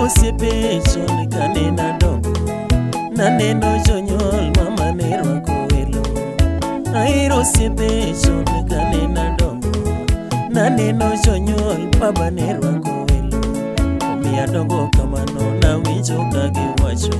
Ahero osiepe chon kane nadongo, naneno jonyuol mama ne rwako welo. Ahero osiepe chon kane nadongo, naneno jonyuol baba ne rwako welo. Omiyo adongo kamano nawinjo ka giwacho,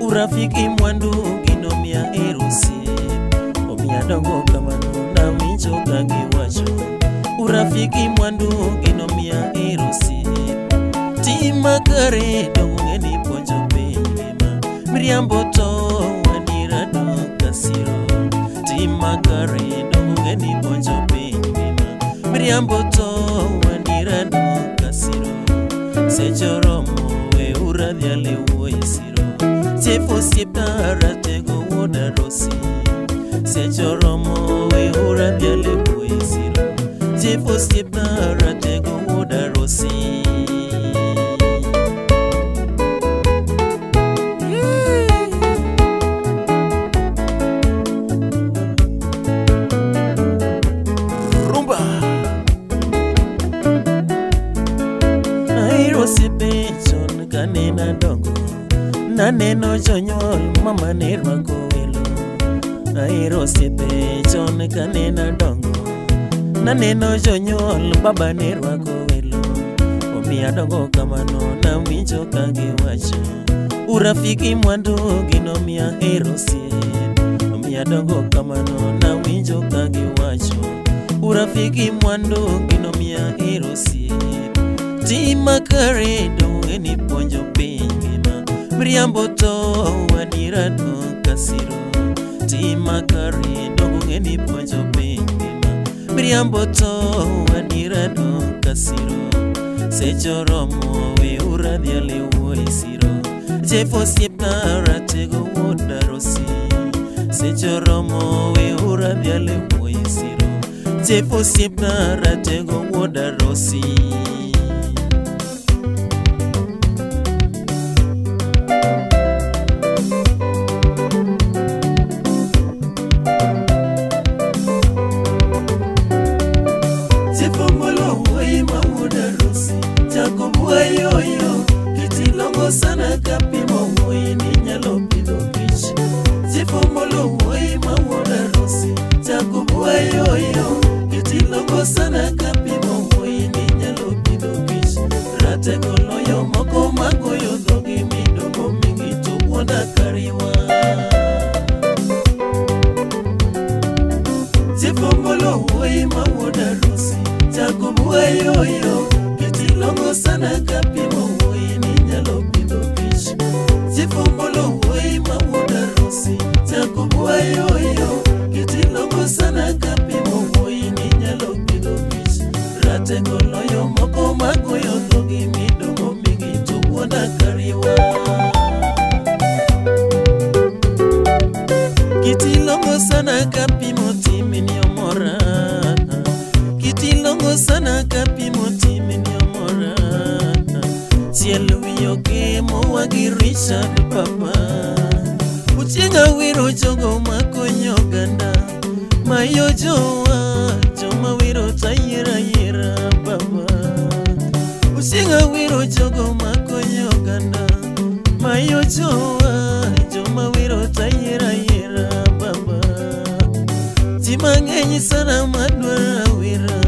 urafiki mwandu gino miyo ahero osiep. Omiyo adongo kamano nawinjo ka giwacho, urafiki mwandu gino miyo ahero osiep. Tim makare dongo ng'e ni puonjo piny ngima, miriambo to adiera dok ka siro. Tim makare dongo ng'e ni puonjo piny ngima, miriambo to adiera dok ka siro. Seche oromo we uradhial e wuoyi siro, Jeff osiepna ratego wuod Arosi. Seche oromo we uradhial e wuoyi siro, Jeff osiepna ratego wuod Arosi. Rumba! Ahero osiepe chon kane nadongo, naneno jonyuol mama ne rwako welo. Ahero osiepe chon kane nadongo, naneno jonyuol baba ne rwako welo. Omiyo adongo kamano nawinjo ka giwacho, urafiki mwandu gino miyo ahero osiep. Omiyo adongo kamano nawinjo ka giwacho, urafiki mwandu gino miyo ahero osiep. Tim makare dongo ng'e ni puonjo piny ngima, miriambo to adiera dok ka siro. Tim makare dongo ng'e ni puonjo piny ngima, miriambo to adiera dok ka siro. Seche oromo we uradhial e wuoyi siro, Jeff osiepna ratego wuod Arosi. Seche oromo we uradhial e wuoyi siro, Jeff osiepna ratego wuod Arosi. Jeff Omolo wuoyi ma wuod Arosi, Jacob wayoyo, kiti long'o sana kapimo wuoyi ni nyalo pidho kich. Jeff Omolo wuoyi ma wuod Arosi, Jacob wayoyo, kiti long'o sana kapimo wuoyi ni nyalo pidho kich. Ratego loyo moko magoyo dhogi midogo mingi to wuonda kariwa. Jeff Omolo wuoyi ma wuod Arosi, Jacob wayoyo, kiti long'o sana kapimo wuoyi ni nyalo pidho kich. Jeff Omolo wuoyi ma wuod Arosi, Jacob wayoyo, kiti long'o sana kapimo wuoyi ni nyalo pidho kich. Ratego loyo moko magoyo dhogi midogo mingi to wuonda kariwa. Kiti long'o sana kapimo timni omora. Kiti long'o sana kapimo timni omora. Chiel wiyo kemo wagi Richard Papa. Uchieng' awiro jogo makonyo oganda. Mayo jowa joma wiro tayiera yiera baba. Uchieng' awiro jogo makonyo oganda. Mayo jowa joma wiro tayiera yiera baba. Ji mang'eny sana madwaro awira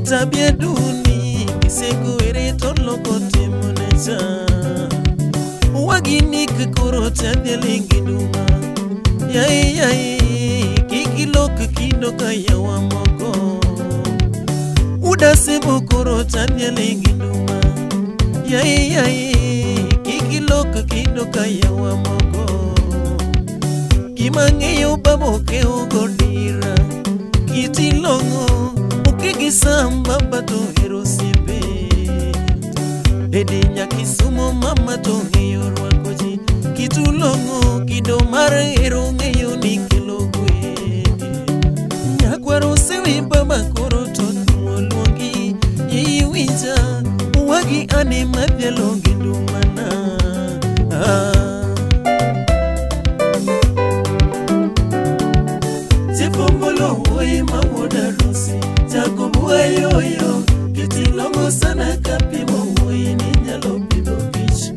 tabia duni giseko were to loko timne cha waginik koro tadhiale gi duma yai yai kik ilok kido ka yawa moko udasebo koro tadhiale gi duma yai yai kik ilok kido ka yawa moko gima ng'eyo baba okewo godira kiti long'o oke gi sam baba to hero osiepe Bedi nyakisumo mama to ng'eyo rwako ji kitu long'o kido mar hero ng'eyo ni kelo kwe nyakwaro sewi baba koro to tuo luongi iwinja wagi ane madhialo gi dumana ah. Jeff Omolo wuoyi ma wuod Arosi, Jacob wayoyo, kiti long'o sana kapimo wuoyi ni nyalo pidho kich.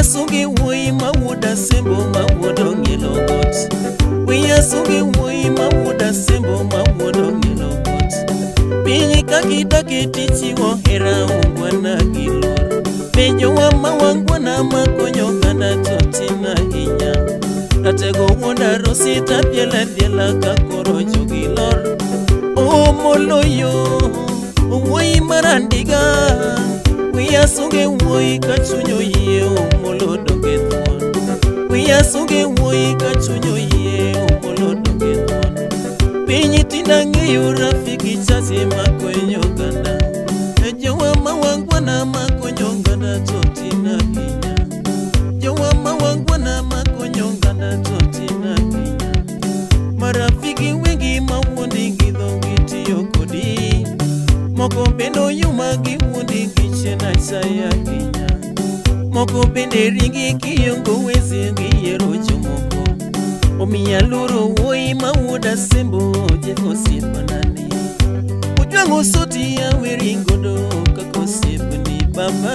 Wiya sungi wuoyi ma wuod Asembo ma wuod Ong'ielo Got. Wiya sungi wuoyi ma wuod Asembo ma wuod Ong'ielo Got. Piny ka kidake tichiwo hera ungwana gi luor. Penjowa ma wangwana makonyo oganda to tin ahinya. Ratego wuod Arosi tadhiel adhiela ka koro jogi lor. Omoloyo wuoyi marandiga wiya sunge wuoyi ka chuny oyie Omolo donge thuon. Wiya sunge wuoyi ka chuny oyie Omolo donge thuon. Piny tinda ng'eyo rafiki chache makonyo oganda. Jowa ma wangwana makonyo oganda to tin ahinya. Jowa ma wangwana makonyo oganda to tin ahinya. Marafiki wengi mawuondi gi dhogi tiyo kodi. Moko bende oyuma giwuondi gi chien achaya ahinya. Moko bende ringi kiongo wezi giyiero jomoko. Omiyo aluoro wuoyi ma wuod Asembo Jeff osiepnani. Ojwang'o soti aweri godo kaka osiepni baba.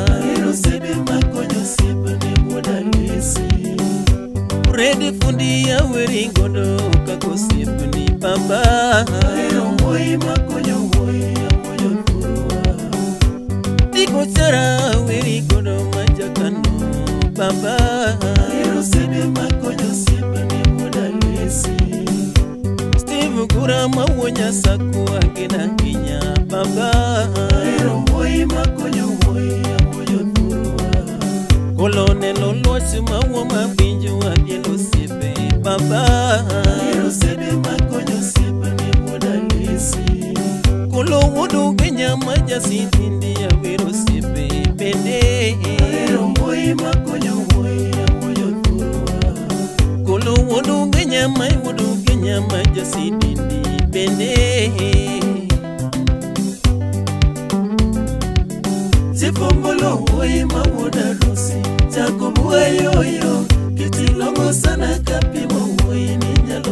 Ahero osiepe makonyo osiepne wuod Alesi. Redi fundi aweri godo kaka osiepni baba. Ahero wuoyi makonyo wuoyi amoyo thurwa. Diko chara aweri godo majakano baba. Ahero osiepe makonyo osiepne wuod Alesi. Steve Gura mawuo Nyasaku ageno ahinya baba. Ahero wuoyi makonyo wuoyi amoyo thurwa. Kolonel Oluoch mawuo mabinjo adhiel osiepe baba. Ahero osiepe makonyo osiepne wuod Alesi. Kolo wuod Ugenya ma jasitindi awero osiepe bende. Ahero wuoyi makonyo wuoyi amoyo thurwa. Kolo wuod Ugenya ma wuod Ugenya ma jasidindi bende. Chifombolo wuoyi ma wuod Arosi Jacob wayoyo kiti long'o sana kapimo wuoyi ni nyalo